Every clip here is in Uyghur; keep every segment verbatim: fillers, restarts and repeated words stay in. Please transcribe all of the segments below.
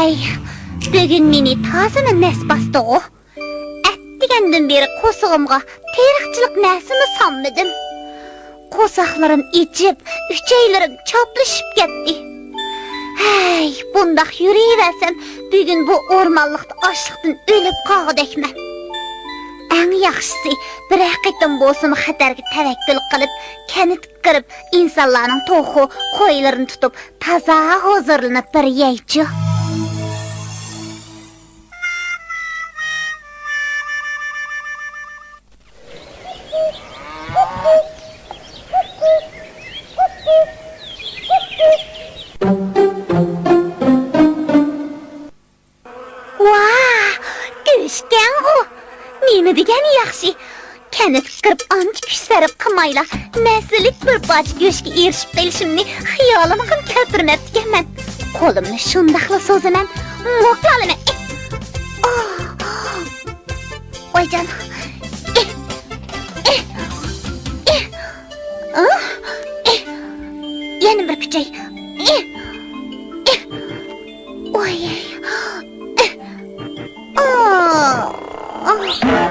ئەي، بۈگۈن مېنى تازىمۇ نەس باستىغۇ. ئەتىگەندىن بېرى قورسىقىمغا تېرىقچىلىق نەرسىمۇ سالمىدىم. قورساقلىرىم ئېچىپ، ئۈچەيلىرىم چاپلىشىپ كەتتى. ھەي، بۇنداق يۈرۈۋەرسەم، بۈگۈن بۇ ئورمانلىقتا ئاچلىقتىن ئۆلۈپ قالغۇدەكمەن. ئەڭ ياخشىسى، بىرەر قېتىم بولسىمۇ خەتەرگە تەۋەككۈل قىلىپ، كەنتكە كىرىپ، ئىنسانلارنىڭ توخۇ، قويلىرىنى تۇتۇپ، تازا ھۇزۇرلىنىپ بىر يەيچۇ. ۋاھ، گۆشكەنغۇ! نېمە دېگەن ياخشى! كەنتكە كىرىپ ئانچە كۈچ سەرپ قىلمايلا، مەسىلىك بىر پارچە گۆشكە ئېرىشىپ قېلىشىمنى خىيالىمغىمۇ كەلتۈرمەپتىكەنمەن. قولۇمنى شۇنداقلا سوزىمەن، موقلالىمەن. ئاھ! ۋايجان! ئېھ! ئېھ! ئېھ! ئاھ! ئېھ! يەنە بىر كۈچەي. ئېھ! ئېھ! ئوي! ئېھ! ئاھ! ئاھ!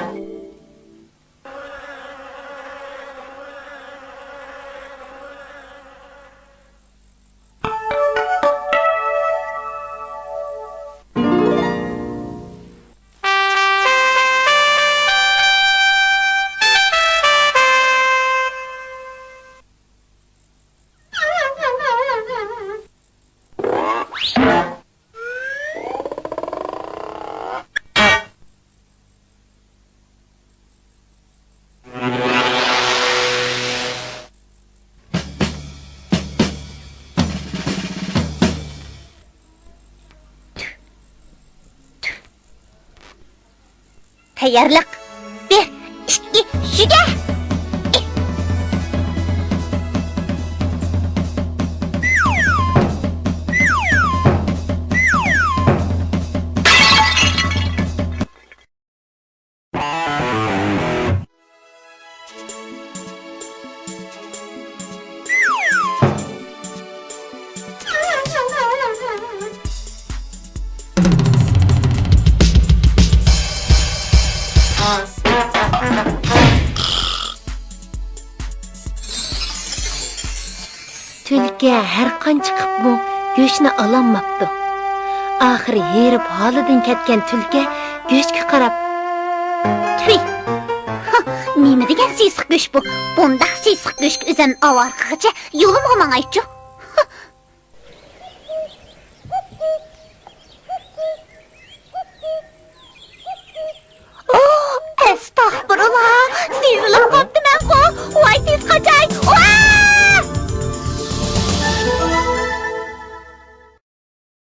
تەييارلىق. بىر، ئىككى، ئۈچىگە! تۈلكە ھەر قانچە قىپمۇ گۆشنى ئالالماپتۇ. ئاخىرى ھېرىپ ھالىدىن كەتكەن تۈلكە گۆشكە قاراپ، تۈي! ھا، نېمە دېگەن سېسىق گۆش بۇ؟ بۇنداق سېسىق گۆشكە ئۆزۈم ئاۋارە قىلغىچە يولۇمغا ماڭايچۇ.